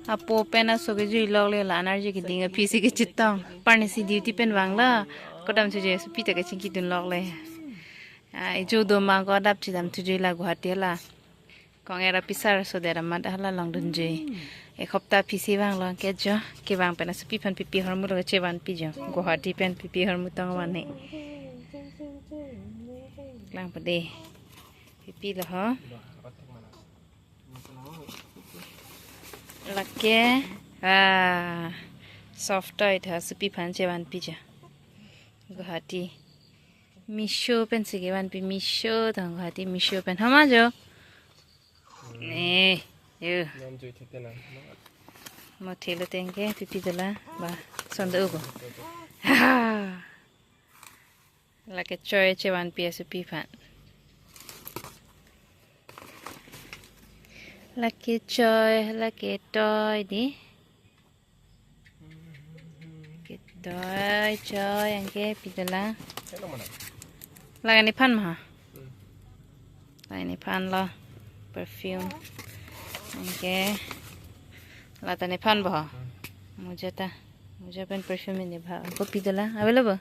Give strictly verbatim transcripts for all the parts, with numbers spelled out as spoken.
Apo pen aso kejui lok le la, anerji keding aphi si kechetong. Parnesi duty pen vanglo. Kodam thujui asopi ta kachingki dun lok le. Ah, ejo do ma ko adap chedam thujui la Guwahati la. Kong era pisar so dera mat hala longdunjui. Ek hopta aphi si vanglo ke jo. Kevang pen asopi aphan pipi ahormu lo chevanpi jo. Guwahati pen pipi ahormu tong van he. Lang pade. Pipi lo ho. Lake, ah, soft toy tha asopi aphan chevanpi jo. Guwahati. Meesho pen si kevanpi, Meesho tha Guwahati Meesho pen. Hama jo. Ne, yo. Nam jui thete na. Mo thelo tengke pipi dola. Ba, son do ugo. Ha. Lake toy chevanpi asopi aphan. Lake toy, lake toy di. Ke toy, toy, anke pi dola. Hello, madam. Lake nephan ma. Hmm. Lake nephan lo. Perfume. Anke. Lata nephan bo. Hmm. Moja ta. Moja pen perfume nephan. Ko pi dola. Available.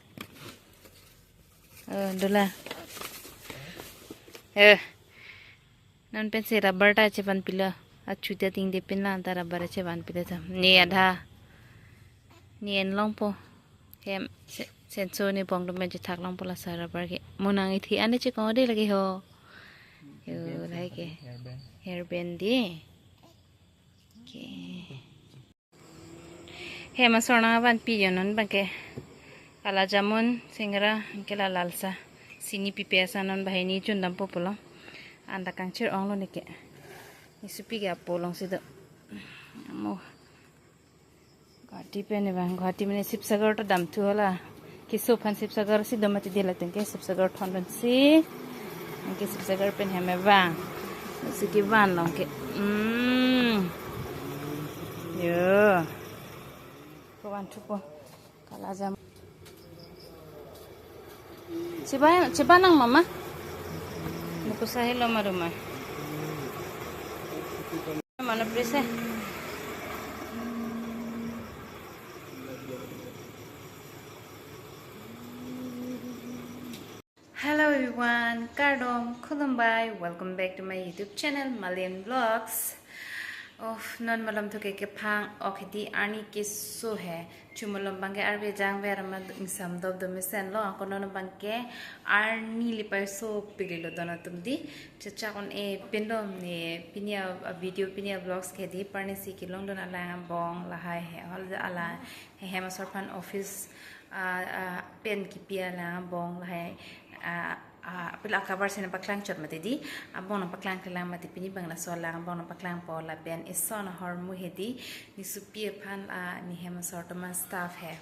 Oh, dola. Eh. Non pensi rubber ta chevanpilo. Achuti ating de pen la anta rubber chevanpilo ta. Ne adha. Ne en longpo. Hem se-, senso ne bong do men chethak longpo lasa rubber ke. Monang ithi ane chekong de lake ho. Yo, lahai ke. Hair band. Hair band de. Oke. Hem asor nangvanpi jo non abangke. Kala jamun, singara, anke la lalsa. Sini pipe ason non banghini chundampo pulo. Anta kangchir onglo neke. Nesopi ke apo along si do. Amo. Guwahati pen ne bang, Guwahati mene Sibsagar ta damthu hala. Keso aphan Sibsagar si do mati de la tengke Sibsagar thondun si. Anke Sibsagar pen hem abang. Si kevan long ke. Hmm. Yo. Ko vanthupo. Kala jam. Chiba, chiba nang mama. Mukusa helo maruma. Mano prese. Hello everyone, kardom, khulumbai, welcome back to my YouTube channel, Malin Vlogs. Oh, non malom thu ke kephang, ok hedi arni keso he, chu malom abangke arve jangver amat ingsam dop do mesen lo, ako non abangke arni lipaiso pili lo don atum di, chachak on e pindom ne pini a, a video pini a vlogs ke di, parnesi kelongdun alang abong lahai he, hol alang he hem asor aphan office, ah, ah, pen kipi alang abong lahai, ah, ah, apilo akabar si nangpaklang chot mati di, abong nangpaklang kelang mati pini abang laso alang abong nangpaklangpo lapen ison ahormu hedi, nesopi aphan, ah, ne hem asor atum astaff he.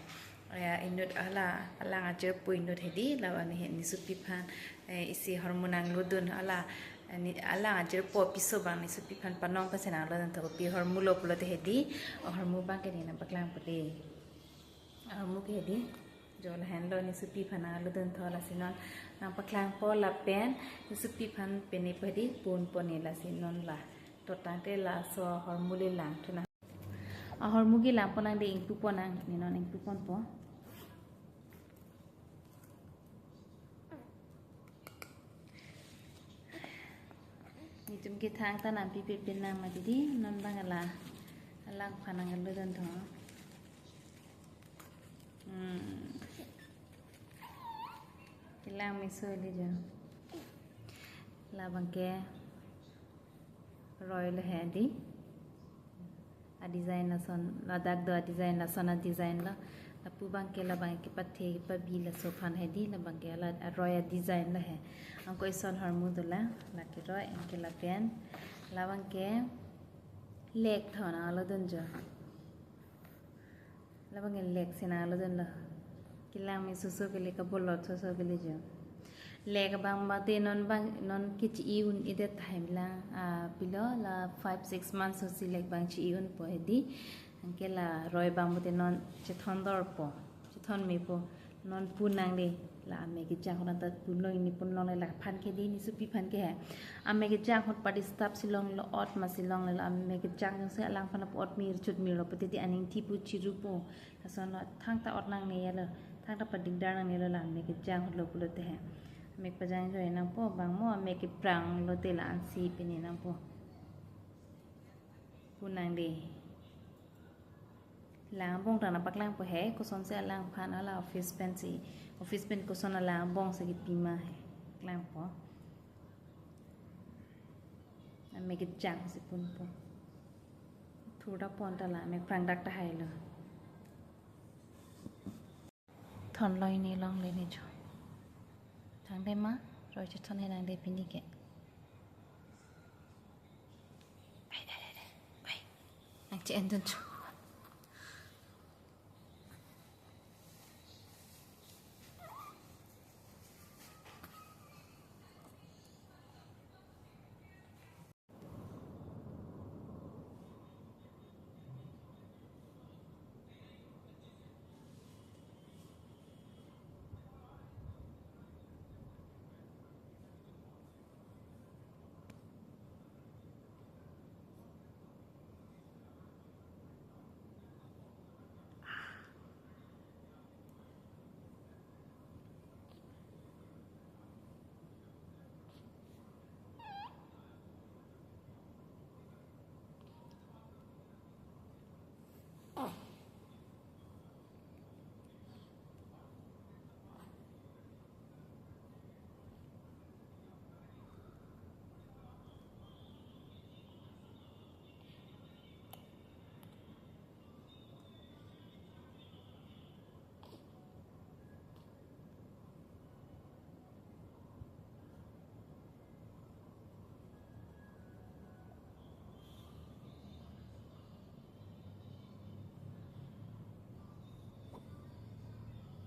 Ya, inut hala, alang ajirpo inut hedi, lawan ne nesopi aphan, eh, isi ahormu nanglodun hala, eh, ne, alang ajirpo piso abang nesopi aphan panong pensi nanglodun tho pi ahormu lo pulote hedi, ahormu abangke ne nangpaklang pule. Ahormu ke hedi, jo lahenlo nesopi aphan nanglodun tho lasi non nangpaklangpo lapen nesopi aphan penepo hedi ponpo ne lasi non la. To tangte laso ahormu le langthu nang. Ahormu ke langpo nang de ingpupo nang, ne non ingpuponpo. Netum ke thangta nampipe pin nang mati di, non abang la alang aphan nanglodun tho. Hmm. Kelang meso le jo. Labangke roi lo hedi. A design lason, ladak do a design lason a design lo. Lapu abangke labang kepathe kepabi laso aphan hedi, labangke la roi a design lo he. Anke ison ahormu dola, lake roi, anke lapen. Labangke lek thona nangladun jo. Labang lek si nanglodunlo. Kelang meso so ke le kabolot so so ke le jo. Lek abang mate non abang non kechi-i un-edet tahai lang, ah, pilo la five six months so si lek abang chi-i unpo hedi. Anke la roi abang mate non chethondorpo. Chethon mepo. Non pu nang de. La ame kejang ahut anta punlo, ini punlo, la aphan ke di, ini supi aphan ke he. Ame kejang ahut padi stap si longlelo, ot masi longlelo, ame kejang jongsi alangphan apot mir chut mirlo pute di aning thipo chirupo. Lasonlo thangta ot nangnelo, thangta padigdar nangnelo la ame kejang ahutlo pulote he. Ame pajang joi nangpo, bang mo ame keprang lote la ansi pini nangpo. Pu nang di. Lang angbong ta nangpaklangpo he, kosonsi alangphan hala office pen si, office pen koson alang angbong si kipima he. Klangpo. Ame kejang si punpo. Thurda pon ta la ame prangdak tahailo. Thonlo, ini longle ne jo. Thangde ma, roi chethon he nangde pini ke. Ai, ai, ai, ai. Ai. Nang che-endun cho.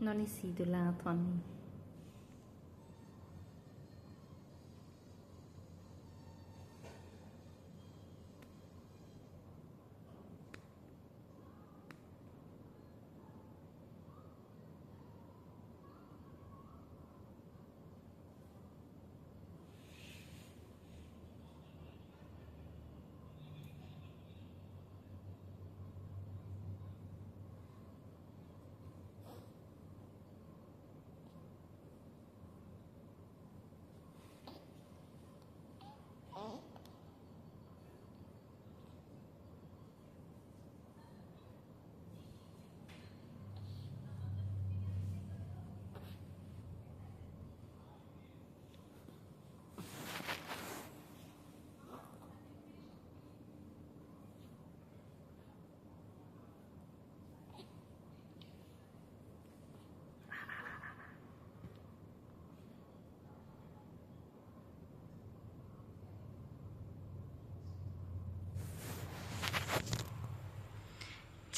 Non isi dolang thon.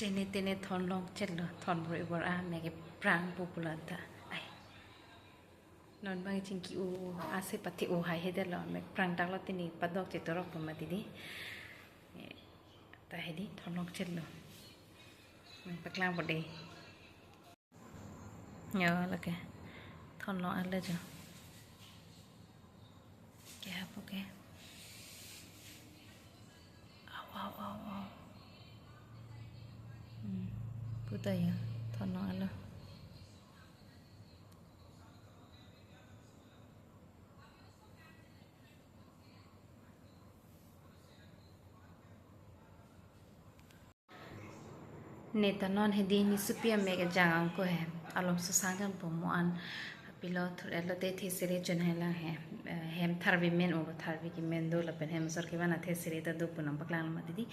Chene tene thon longchetlo, thon bro ibor a mege prang popular ta. Ai. Non bang chingki u ase pati u hai hedetlo, me prang daklo tini padok chetorok pama tidi. Eh, ta hedi thon longchetlo. Nangpaklangpo de. Yo, lake. Thon long ale jo. Ke hapo ke. Aw, aw, aw, aw. Hmm. Puta ya. Thon long alo. Neta non hedi nisupi ame kejang angko he. Alom susang dan pomo an. Pilo thur-et lote thesere chun hai lang he. Eh, hem tharve men o, tharve kemen do lapen hem asor kevan athesere ta do pu nangpaklang lo mati di.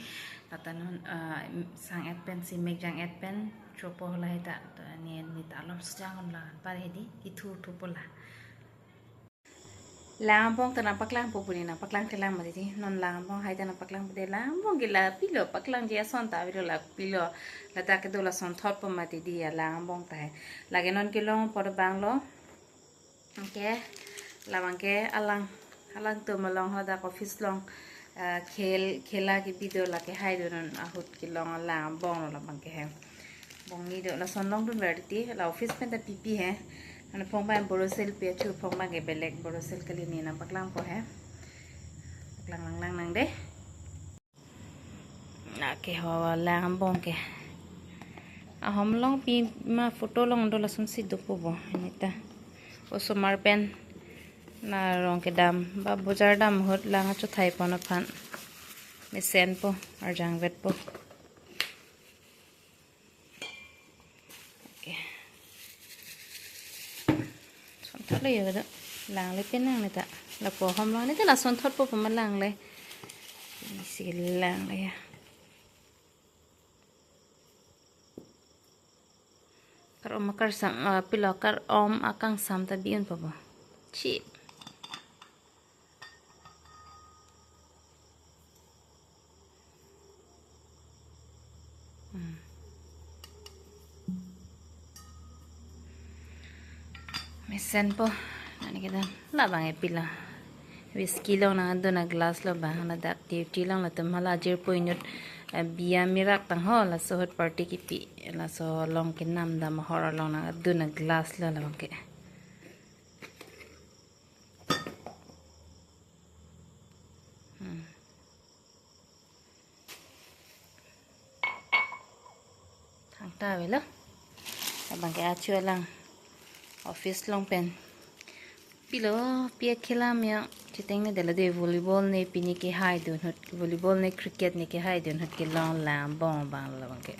Lata non, eh, sang-et pen si mekjang-et pen chopo lahai ta. To ani neta alom sujang on la. Par hedi kithu thupo la. Lang angbong ta nangpaklangpo pu ne nangpaklangthelang mati di. Non lang angbong hai ta nangpaklangpo de, lang angbong ke la pilo paklangji ason ta avelo, la pilo. Lata kedo lasonthotpo mati di ya lang angbong ta hai. Lake non kelong apot abang lo. Oke. Labang ke alang, alangtum along hadak office along, eh, khel, khela kebi do, lake hai do non ahut kelong lang angbong lo labang ke he. Bong ni do lason longdun verdi la office pen ta pipi he. Mane phongba Borosel pi achu phongba ke belek Borosel kali ne nangpaklangpo he. Paklang lang lang nang dei. Lake ho lang angbong ke. Ahom along pima photo along do lasonsi dopo bo. Anita. Osomar pen. La arong kedam. Ba bojar dam ahut lang achothai pon aphan. Mesenpo. Arjangvetpo. Okay. Sonthot lo ya kada. Langle pen nangne ta. Lapu ahom along ne ta lasonthotpo pama langle. Isi langle ya. Kar-om akarsam, ah, pilo kar-om akangsam ta bi-unpo bo. Chi. Hmm. Mesenpo, nani kedam, labang e pilo. Whisky along nangdun aglass lo bang, ladak duty along latum hala ajirpo inut, eh, bia mirak tangho, laso ahut party kipi, laso along kenam dam ahor along nangdun aglass lo labang ke. Hmm. Thangta avelo. Labang ke achu alang office along pen. Pilo, pi akhela mya. Chitengne dela de volleyball ne pini kehaidun ahut. Volleyball ne cricket ne kehaidun ahut kelong lang angbong bang labang ke.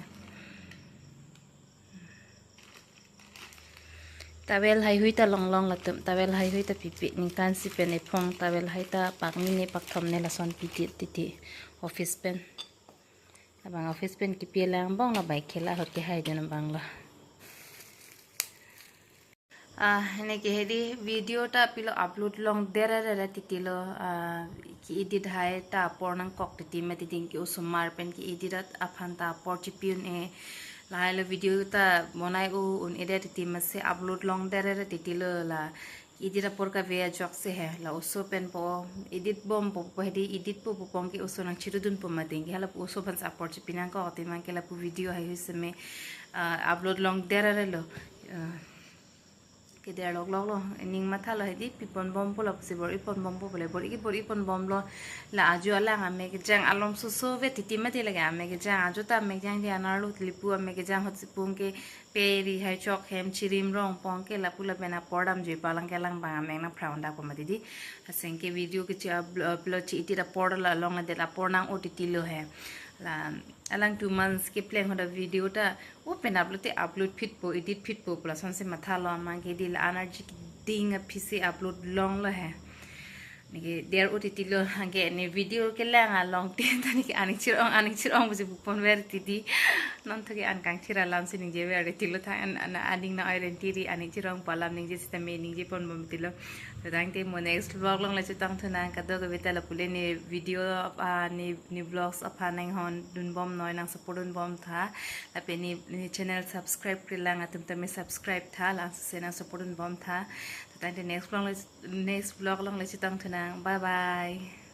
Towel haihui ta longlong latum, towel haihui ta pipi, ningkan si pen ephong, towel hai ta pakni ne pakthom ne lason piti titi office pen. Labang office pen kipi lang angbong labang khela ahut kehaidun abang lo. Ah, ne ke hedi video ta pilo upload longdet rere titi lo, ah, ki-edit hai ta apor nangkok titi mati ding ke osomar pen ki-edit at aphan ta apor chipi-un-e. Lahai lo video ta bonai u-un-edet titi masi upload longdet rere titi lo la. Edit apor kave ajok si he la oso pen po edit bompo po hedi editpo pu pong ke oso nangchirudunpo mati ding ke hala pu oso aphan si apor chipi nangkok ti mang ke lapu video haihui seme, ah, upload longdet rere lo. Ah. Keder lok lok lo, ning matha lo hedi pi ponbompo lapusi bor-i ponbompo pule bor-i bor-i ponbom lo. La ajo alang amek kejang alom soso ve titi mati lake amek kejang ajo ta amek kejang di anerlo lipu amek kejang ahut si pung ke peri hai chok hem chirim rong pong ke lapu lapen apor damjui palang ke lang bang amek nangphrang dakpo mati dei. Aseng ke video kechi uplo-, upload chi-edit apor la long adet apor nang-o titi lo he. La alangtum aphan si kepleng ahut video ta open upload te upload phitpo, edit phitpo, pu lasonsi matha lo amang ke dei la energy keding aphi si upload longlo he. Ne ke der-o titi lo anke ne video kelang along te ta ne ke aning chirong, aning chirong pusi pu ponver titi. Non tho ke an kangthir alam si ningjever titi lo tha an, an, aning na-oi renti ri aning chirongpo alam ningje sitame ningje ponbom titi lo. To tangte mo next vlog along le chetongthu nang kadokave ta lapu le ne video, ah, ne, ne vlogs aphan nanghon dunbom noi nang support dunbom tha. Lapen ne, ne channel subscribe-kre lang atum tame subscribe tha, langsose nang support dunbom tha. To tangte next vlog le, next vlog along le chetongthu nang. Bye bye.